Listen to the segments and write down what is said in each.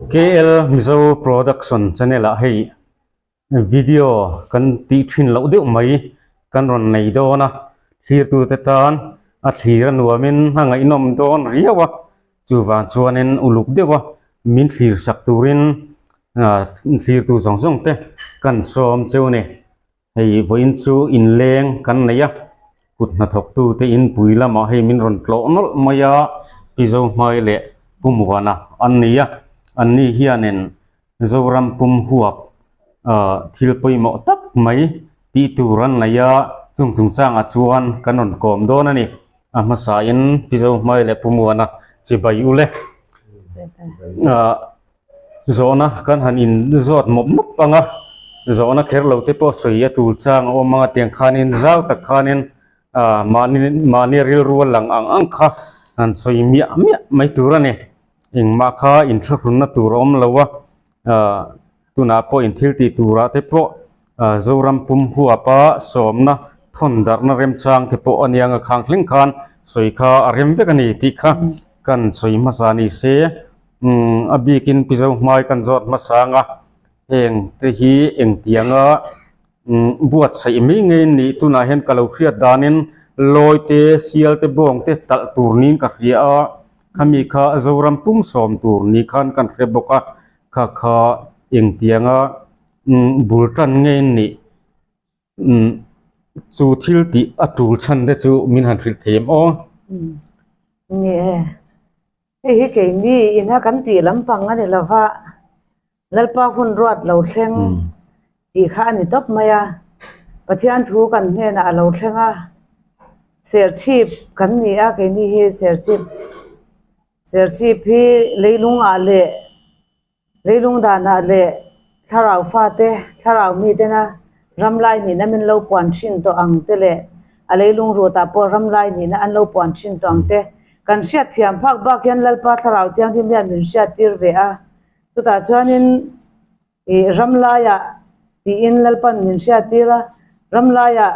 KL Mizo Production channel ah hei video kan tih thin loh deuh mai kan rawn nei dawn a, thlirtute tan a thlir a nuamin a ngaihnawm dawn riau a, chuvang chuanin uluk deuh a min thlir sak turin thlirtu zawng zawng te kan sawm cheu a ni. Hei vawiin chu inleng kan nei a, kut hnathawktu te inpui lamah hei min rawn tlawh nawlh mai a, Pi Zohmai leh Pu Muana an ni a, anni hianin Zoram pum huap ah thil pawimawh tak mai tih tur an nei a, chung chungchangah chuan kan rawn kawm dawn a ni. A hmasain Pi Zohmai leh Pu Muana chibai ule ah. Zawhna kan han in zawt mawp mawp ang a, zawhna kher lo te pawh sawi a tul chang a awm ang a, tiang khanin zau tak khanin ah mahni mahni rilru a lang ang ang kha han sawi miah miah mai tur a ni. Engmah kha inthlahrunna tur a awm lo a, ah tunah pawh in thil tih turah te pawh ah Zoram pum huapa sawmna thawn darhna remchang te pawh a nia ang a, khang thleng khan sawi kha a rem vek a ni tih kha kan sawi hmasa ni se. Umm a bikin Pi Zohmai kan zawt hmasa ang a, heng te hi engtianga umm buatsaih mai ngei an nih tunah hian ka lo hriat danin lawi te, sial te, bawng te talh tur niin ka hria a, khami kha Zoram pum sawm tur ni khan kan hre bawk a, kha kha engtianga umm bul tan ngei an nih umm chu thil tih a tul chhan te chu min han hrilh thei em aw? Ni e. Hei hi keini ina kan tih lampang a ni lo va, Lalpa hun ruat lo thleng tih kha a ni tawp mai a. Pathian thu kan hnenah a lo thleng a, Serchhip kan ni a, keini hi Serchhip, Serchhip hi leilungah leh Leilung danah leh thlarau fate, thlarau mitena ramlai nihna min lo puan thin tawh ang te leh a leilung rutah pawh ramlai nihna an lo puan thin tawh ang te kan hriat thiam phak bak hian Lalpa Thlarau Thianghlim hian min hriat tir ve a. Chutah chuanin ih ramlaiah tiin Lalpan min hriat tir a, ramlaiah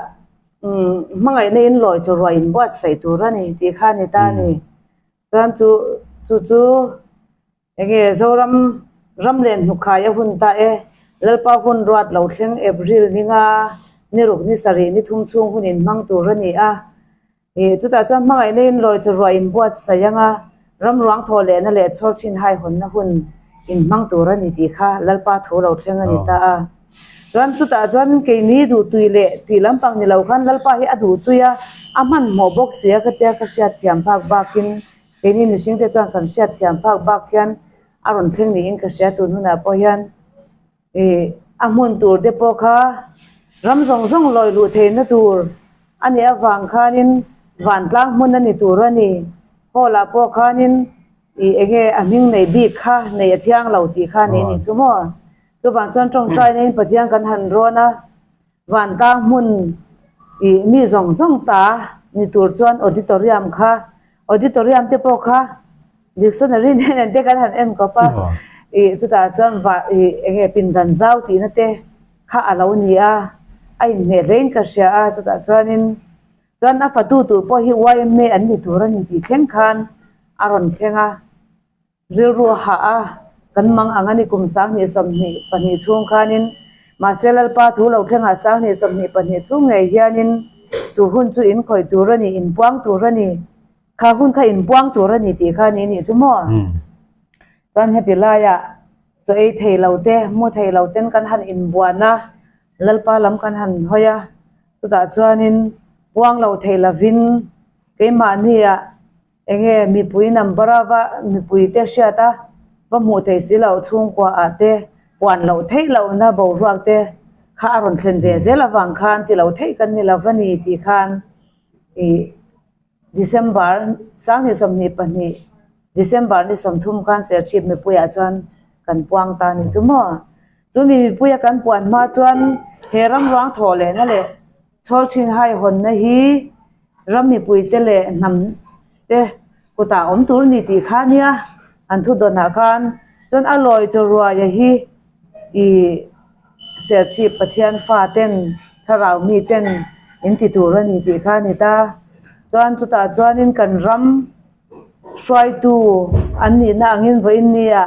hmangaihna in lawi chu ruah in buatsaih tur a ni tih kha a ni ta a ni. Chuan chu chu chu. Enge Zoram ram len hnukhai a hun ta e, Lalpa hun ruat lo thleng April ni nga, ni ruk ni sarih ni thum chhung hun in hmang tur a ni a. Ih chutah chuan hmangaihna in lawi chu ruah in buatsaih ang a, ram ruang thaw lehna leh chhawr chhin hai hawnna hun in hmang tur a ni tih kha Lalpa thu lo thleng a ni ta a. Chuan chutah chuan keini duhtui leh tih lampang ni lo khan Lalpa hi a duhtui a, a hmanhmawh bawk si a ka tia ka hriat thiam phak bakin Keini mihringte chuan kan hriat thiam phak bak hian a rawn thleng niin ka hria tun hunah pawh hian ih a hmun tur te pawh kha ram zawng zawng lawi luh theihna tur a nih avang khanin vantlang hmun a ni tur a ni. Hall ah pawh khanin ih eng nge a hming nei bik kha neih a thiang lo tih kha a ni nih chu maw. Chuvang chuan tawngtaina in Pathian kan han rawn a. Vantlang hmun ih mi zawng zawng ta ni tur chuan auditorium kha auditorium te pawh kha dictionary nen an te kan han en kawp a ih chutah chuan va ih eng nge pindan zau tihna te kha a lo ni a a inhmeh hlein ka hria a chutah chuanin chuan a fatu tur pawh hi yma an ni tur a ni tih thleng khan a rawn thleng a. Rilru a hah a, kan mang ang a ni kum 2022 chhung khanin mahse Lalpa thu lo thlengah 2022 chhung ngei hianin chu hun chu in khawih tur a ni, in puang tur a ni, kha hun kha in puang tur a ni tih kha ni nih chu maw? Chuan heti laiah chaw ei thei lo te, mu thei lo ten kan han inbuan a, Lalpa lam kan han hawi a, chutah chuanin puang lo thei lovin keimahniah Enge mipui number a va mipui te hriat a va hmuh theih si loh chhungkua ah te puan loh theih lohna boruak te kha a rawn thlen ve zel avang khan ti lo theih kan ni lo va ni tih khan ih December 2022 December ni 30 khan Serchhip mipui ah chuan kan puang ta ni chu maw chumi mipui a kan puan hma chuan he ram ruang thawh lehna leh Chhawl chhin hai hawnna hi ram mipuite leh hnam te kutah awm tur ni tih kha nia an thu dawnah khan chuan a lawi chaw ruaia hi ih Serchhip Pathian fa ten thlarau mi ten in ti tur a ni tih kha a ni ta chuan chutah chuanin kan ram hruaitu an nihna angin vawiin nia.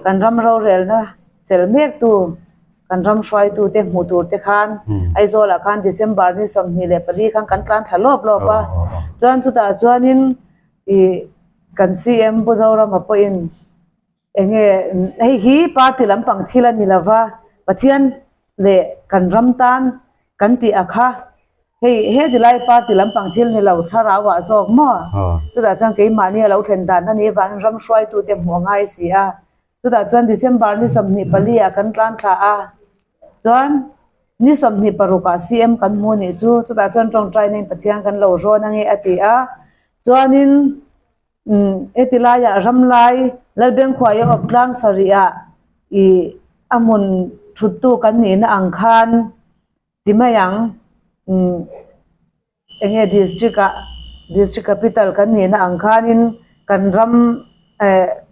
Kan ram rorelna chelh mek tu kan ram hruaitu te hmuh tur te khan Aizawl ah khan December ni 24 khan kan tlan thla lawp lawp a. Chuan chutah chuanin ih kan CM Pu Zorama pawhin Enge hei hi party lampang thil a ni lova, Pathian leh kan ram tan kan tih a kha. Hei heti lai party lampang thil ni lo thlarau ah zawk maw? Chutah chuan keimahni a lo thlen dan a nih avangin ram hruaitute hmuh a ngai si a. Chutah chuan December ni 24 ah kan tlan thla a, chuan ni 26 ah CM kan hmu nih chu chutah chuan tawngtai nain Pathian kan lo rawn ange a ti a. Chuanin Umm, heti laiah ramlai Lalbengkhuaia awp tlang sarihah ih a hmun thuttu kan nihna ang khan ti mai ang. Umm, enge district ah district capital kan nihna ang khanin kan ram eh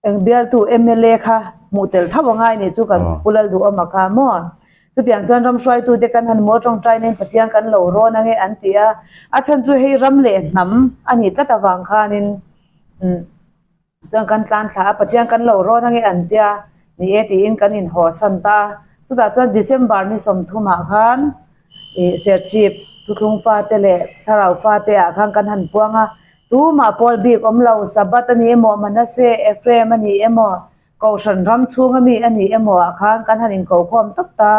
Eng bialtu mla kha hmuh tel tho a ngai nih chu kan Pu Lalduhawma kha maw? Chutiang chuan ram hruaitute kan han maw tawngtai nain Pathian kan lo rawn ange an ti a, a chhan chu hei ram leh hnam a nih tlat avang khanin chuan kan tlan thla a, Pathian kan lo rawn ange an tia ni e tiin kan inhawsan ta a. Chutah chuan December ni 30 ah khan ih Serchhip thuthlung fate leh thlarau fate ah khan kan han puang a, Tumah pawl bik awm lo, Sabbath a ni emaw, Manasseh, Ephraim a ni emaw, Kohhran ram chhunga mi a ni emaw ah khan kan han inkokhawm tawp ta.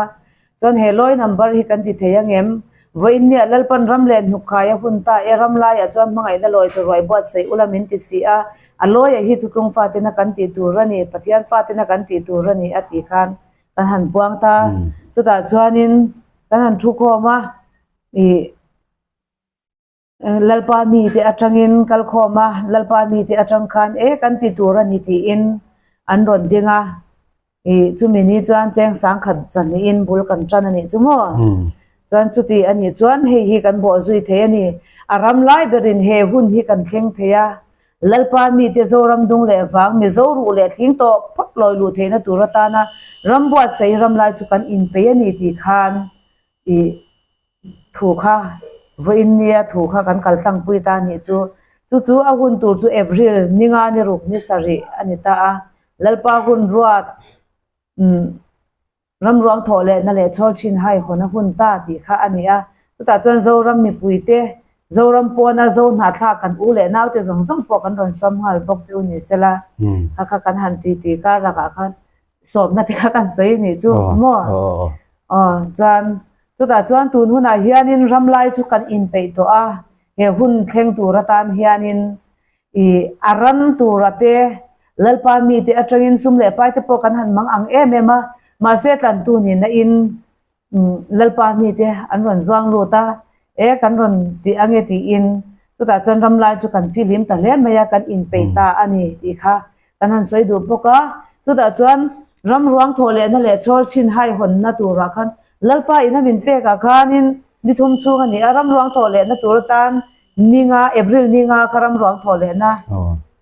Chuan he lawi number hi kan ti thei ang em? Vawiin nia Lalpan ram leh hnukkhai a hun ta e, ram laiah chuan hmangaihna lawi chu ruai buatsaih ula min ti si a, a lawia hi thutlung fatena kan tih tur a ni, Pathian fatena kan tih tur a ni a tih khan kan han puang ta. Chutah chuanin kan han thukhawm a, ih. Lalpa mite atangin kalkhawm a, Lalpa mite atang khan e kan ti tur a ni tiin an rawn ding a, ih chumi ni chuan cheng sangkhat zahnihin bul kan tan a nih chu maw? Chuan chuti a nih chuan hei hi kan bawh zui thei a ni. A ram lai berin he hun hi kan thleng thei a, Lalpa mite Zoram dung leh vang Mizo ruh leh thling tawh phawt lawi luh theihna tur atana ram buatsaih ram lai chu kan inpeih a ni tih khan ih Thu kha vawiin nia thu kha kan kal tlangpui ta nih chu. Chu chu a hun tur chu April ni nga ni ruk ni sarih a ni ta a. Lalpa hun ruat umm ramruang thawh leh na leh chhawl chhin hai hawn a hun ta tih kha a ni a. Chutah chuan Zoram mipuite, Zoram pawna Zo hnahthlak kan u leh naute zawng zawng pawh kan rawn suam nghal bawk chu ni sela. Kha kha kan han ti ti kar lakah khan sawmna te kha kan sawi nih chu maw? Aw chuan chutah chuan tun hunah hianin ramlai chu kan inpeih tawh a, he hun thleng tur atan hianin ih a ram tura te Lalpa mite atangin sum leh pai te pawh kan han mang ang em em a, mahse tlantu nihna in Lalpa mite an rawn zuang lut a, e kan rawn tih ange tiin chutah chuan ramlai chu kan fihlim ta hle mai a, kan inpeih ta a ni tih kha kan han sawi duh bawk a. Chutah chuan ram ruang thawh lehna leh chhawl chhin hai hawnna turah khan Lalpa in a min pekah khanin ni thum chhung a ni a, ram ruang thawh lehna tur atan ni nga, April ni nga kha ram ruang thawh lehna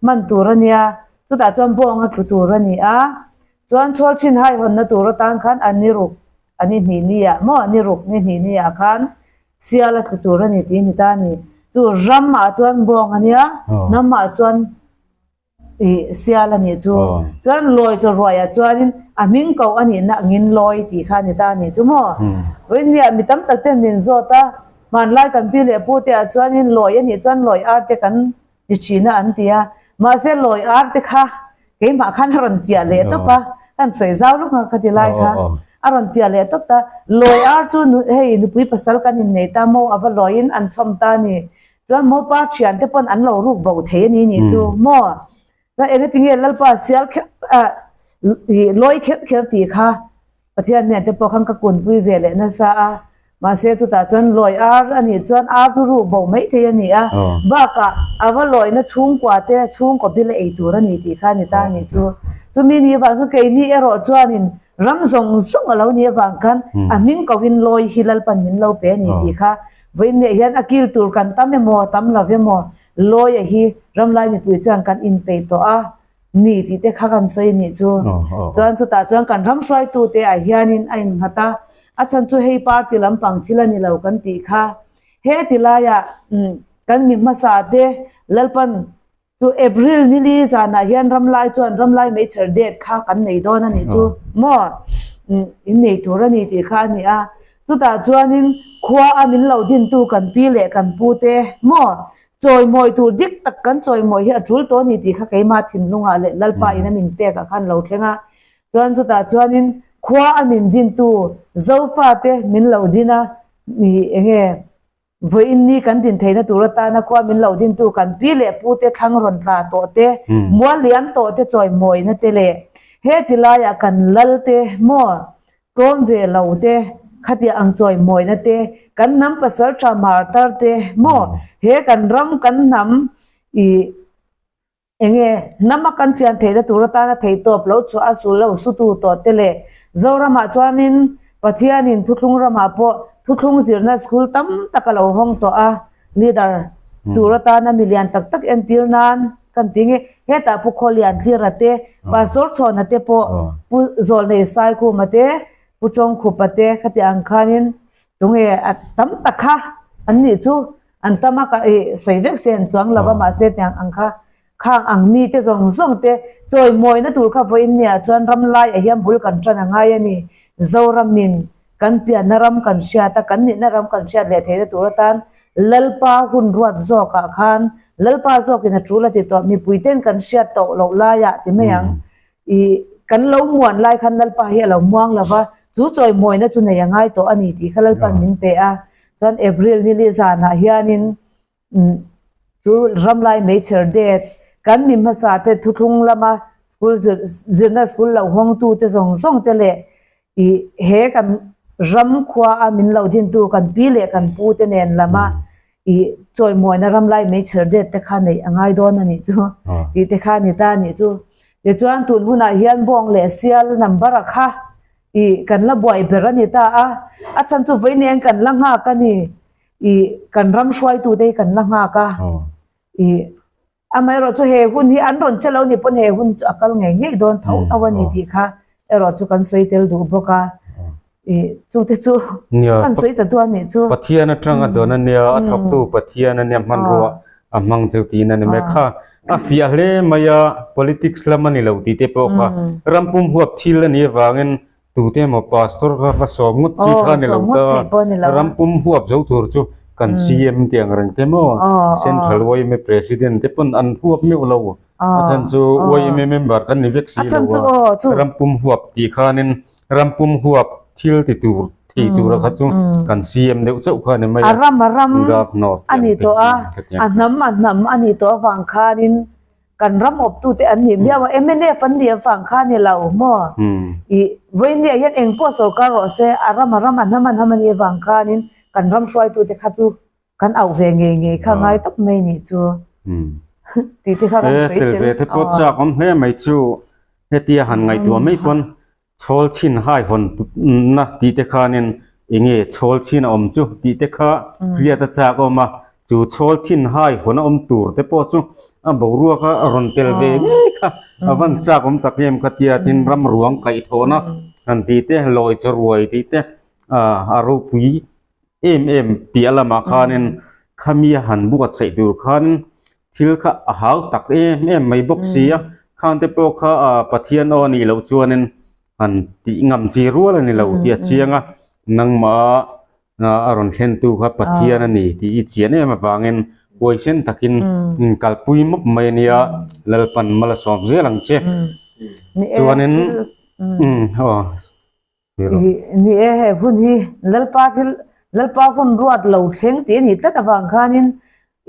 hman tur a nia, chutah chuan bawng a tlu tur a ni a. Chuan chhawl chhin hai hawnna tur atan khan a ni ruk, a ni hnih ni ah maw, ni ruk ni hnih ni ah khan sial a tlu tur a ni tih a ni ta a ni. Chu ram ah chuan bawng a nia, hnam ah chuan ih sial a nih chu. Chuan lawi chaw ruai ah chuanin a hming koh a nihna angin lawi tih kha a ni ta a nih chu maw. Vawinia mi tam tak ten min zawt a, hmanlai kan pi leh pu te ah chuanin lawi a nih chuan lawi ar te kan ti thin a an ti a, mahse lawi ar te kha keimah khan a rawn fiah leh tawp a, kan sawi zau lawk a khati lai kha a rawn fiah leh tawp ta, lawi ar chu hei nupui pasal kan innei ta maw a va lawiin an chhawm ta a ni, chuan mopa thian te pawn an lo ruk bo thei a ni nih chu maw, chuan engatinge Lalpa sial kher ah lawi kher kher tih kha Pathian hnen te pawh khan ka kunpui ve leh nasa a, mahse chutah chuan lawi ar a nih chuan ar chu ruh bo mai thei a ni a, bakah a va lawina chhungkua te chhungkaw bil a ei tur a ni tih kha a ni ta a nih chu. Chumi ni avang chuan keini erawh chuanin ram zawng zawng a lo nih avang khan a hming kohin lawi hi Lalpan min lo pe a ni tih kha vawiin leh hian a kil tur kan tam emaw tam lo emaw lawia hi ramlai mipui chuan kan inpeih tawh a. Ni tih te kha kan sawi anih chu. Chuan chutah chuan kan ram hruaitute ah hianin a innghat a, a chhan chu hei party lampang thil a ni lo kan tih kha. He ti laiah kan mi hmasa te Lalpan. Chu April nili zanah hian ramlai chuan ramlai meichher det kha kan nei dawn a nih chu maw? In nei tur a ni tih kha a ni a. Chutah chuanin khua a min lo dintu kan pi leh kan pu te maw? Chawimawi tur dik tak kan chawimawi hi a tul tawh a ni tih kha keimah thinlungah leh Lalpa in a min pekah khan lo thleng a. Chuan chutah chuanin khua a min dintu Zofate min lo din a, eng nge? Vawiin ni kan din theihna tur atana khua min lo dintu kan pi leh pu te thlang rawn tla tawh te, mual liam tawh te chawimawina te leh he ti laiah kan lal te maw tlawm ve lo te khatiah ang chawimawina te, kan hnam pasal tha martar te maw he kan ram kan hnam ih Enge, hnama kan chian theihna tur atana theihtawp lo chhuah a sul lo sutu tawh te leh Zoramah chuanin Pathianin thuthlung ramah pawh thuthlung zirna school tam tak a lo hawng tawh a, leader tur atana milian tak tak entir nan kan ti nge hetah Pu Khawlian Thlira te, Pastor Chhawna te pawh Pu Zawlnei Saikhuma te, Pu Chawngkhupa te khatiang ang khanin tunge a tam tak kha an nih chu An tam a ka i sawi vek se an chuang lo va mahse tiang ang kha khang ang mi te zawng zawng te chawimawina tur kha vawiin nia chuan ram laiah hian bul kan tan a ngai a ni. Zoramin kan pianna ram kan hriat a kan nihna ram kan hriat leh theihna tur atan Lalpa hun ruat zawkah khan Lalpa zawkin a tul a ti tawh mipui ten kan hriat tawh loh laiah ti mai ang i kan lo muan lai khan Lalpa hi a lo muang lo va chu chawimawina chu nei a ngai tawh a ni tih kha Lalpa'n min pe a. Chuan April nili zanah hianin chu ramlai meichher det kan mi hmasa te thuthlung lama school zir zirna school lo hawngtu te zawng zawng te leh ih he kan ram khua a min lo dintu kan pi leh kan pu te nen lama ih chawimawina ramlai meichher det te kha neih a ngai dawn a nih chu tih te kha a ni ta a nih chu. Tichuan tun hunah hian bawng leh sial number a kha Ih, kan la buai ber a ni ta a, a chhan chu vawi nen kan la nghak a ni. Ih, kan ram hruaitute hi kan la nghak a. Ih, amaherawh chu he hun hi an rawn che lo ni pawn he hun hi chu a kal ngei ngei dawn tho tho a ni tih kha erawh chu kan sawi tel duh bawk a. Ih, chute chu kan sawi ta duh a nih chu. Pathian atanga dawn a nia, a thawktu Pathian a nia hmanrua a hmang cheu tiin a ni mai kha. A fiah hle mai a, politics lam a ni lo tih te pawh kha ram pum huap thil a nih avangin tute emaw pastor kha va sawm ngawt chi kha a ni lo ta, ram pum huap zo tur chu kan CM tih ang reng te maw, Central yma President te pawn an huap meuh lo, a chhan chu yma member kan ni vek si lo a, ram pum huap tih khanin ram pum huap thil ti tur Thei tura kha chu kan CM deuh chauh kha a ni mai a. A ram a ram a ni tawh a, a hnam a hnam a ni tawh avang khanin kan ram awptute an nih miau a, mnf an nih avang kha a ni lo maw? Ih, vawinia hian eng pawh sorkar rawh se, a ram a ram a hnam a hnam a nih avang khanin kan ram hruaitute kha chu kan auh ve ngei ngei kha ngai tawp mai nih chu tih te kha kan sawi tel. Tel ve te pawh chak awm hle mai chu hetia han ngaihtuah mai pawn chhawl chhin hai hawn na tih te khanin eng nge chhawl chhin a awm chu tih te kha hriat a chak awm a, chu chhawl chhin hai hawn a awm tur te pawh chu a boruak a rawn tel ve ngei kha a van chak awm tak em kha tia tin ram ruang kaihthawhna han tih te lawi chaw ruai tih te a ropui em em piah lamah khanin khami a han buatsaih tur khan thil kha a hau tak em em mai bawk si a, khang te pawh kha ah Pathian aw a nih loh chuanin han tih ngam chi rual a ni lo tih a chiang a, nangmah a rawn thlentu kha Pathian a ni tih i chian em avangin huaisen takin inkalpui mawp mai a nia, Lalpan mal a sawm zel ang che. Chuanin aw. Ni e, he hun hi Lalpa thil, Lalpa hun ruat lo thleng tih a nih tlat avang khanin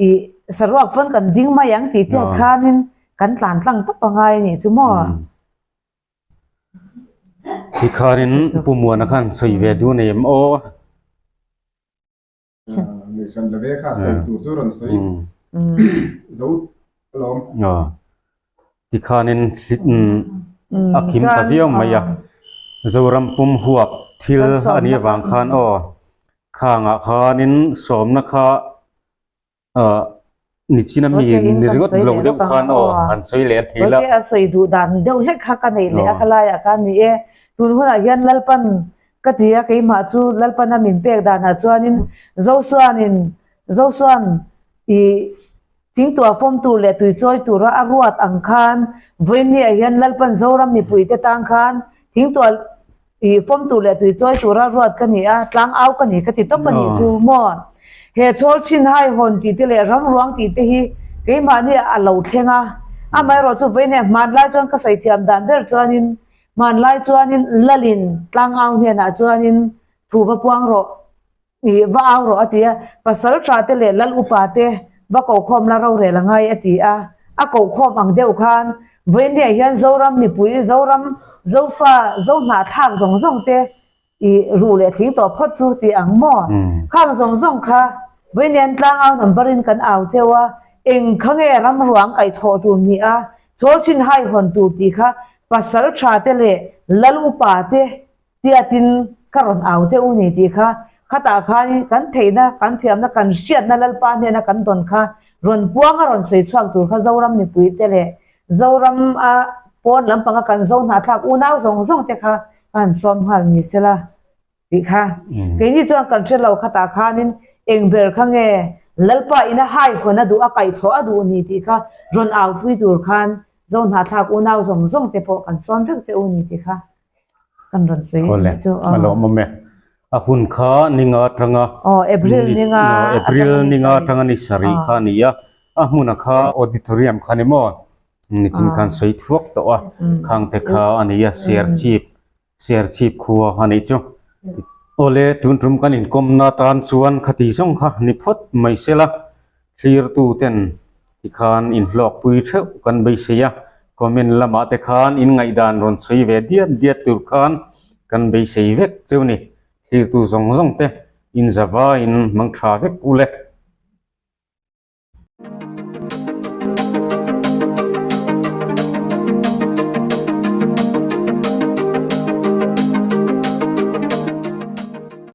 ih saruak pawn kan ding mai ang tih tiat khanin kan tlan tlang tawp a ngai a nih chu maw? Tikhanin Pu Muana khan sawi ve duh nei em aw? Ngaihsan la ve kha sawi tur chu rawn sawi zo alawm. Tikhanin a kim ta viau mai a, Zoram pum huap thil a nih avang khan aw khangah khanin sawmna kha Nichin a mi ni ringawt lo deuh khan aw han sawi leh a thei la. A sawi duh dan deuh hlek kha ka neih leh a ka laiah khan ni e. Tun hunah hian Lalpan ka ti a keimah chu Lalpan a min pek danah chuanin Zosuanin Zosuan i. Thingtuah fawm tur leh tui chawi tura a ruat ang khan vawiinniah hian Lalpan Zoram mipuite tang khan thingtuah ih fawm tur leh tui chawi tura ruat ka ni a, tlang au ka ni ka ti tawp a nih chu maw? He chhawl chhin hai hawn tih te leh ram ruang tih te hi keimahni a lo thleng a, amaherawh chu vawiinniah hmanlai chuan ka sawi thiam dan ber chuanin hmanlai chuanin Lalin tlang au hnenah chuanin thu va puang rawh. Ih, va au rawh a ti a, pasal tha te leh lal upa te va kohkhawm la rorel a ngai a ti a, a kohkhawm ang deuh khan vawiinniah hian Zoram mipui, Zoram Zofa, Zohnahthlak zawng zawng te ih ruh leh thling tawh phawt chu ti ang maw? Khang zawng zawng kha vawiinnian tlangau number in kan au cheu a, eng kha nge ram ruang kaihthawh tur ni a, chawl chin hai hawn tur tih kha pasal tha te leh lal upa te Tiatin ka rawn au che u ni tih kha khatah khan kan theihna, kan thiamna, kan hriatna Lalpa hnena kan dawn kha rawn puanga rawn sawi chhuak tur kha Zoram mipuite leh Zoram a pawn lampanga kan zo hnahthlak unau zawng zawng te kha ka han sawm nghal ni sela tih kha keini chuan kan hre lo khatah khanin eng ber kha nge Lalpa ina haihawn a duh a kaihthawh a duh ni tih kha rawn aupui tur khan zo hnahthlak unau zawng zawng te pawh kan sawm vek che u ni tih kha kan rawn sawi a nih chu aw. A lawmawm e. A hun kha ninga atanga aw April ninga April ninga atanga ni sarih kha a ni a, a hmuna kha auditorium kha ni maw nichin khan sawi thuak tawh a, khangte kha a ni a Serchhip Serchhip khua a nih chu. Awle tun tum kan inkawmna tan chuan khati zawng kha ni phawt mai sela Thlirtu ten tikhan inhlawkpui theuh kan beisei a, comment lamah te khan in ngaihdan rawn sawi ve diat diat tur khan kan beisei vek cheu ni. Thlirtu zawng zawng te in zavaiin hmang tha vek u le.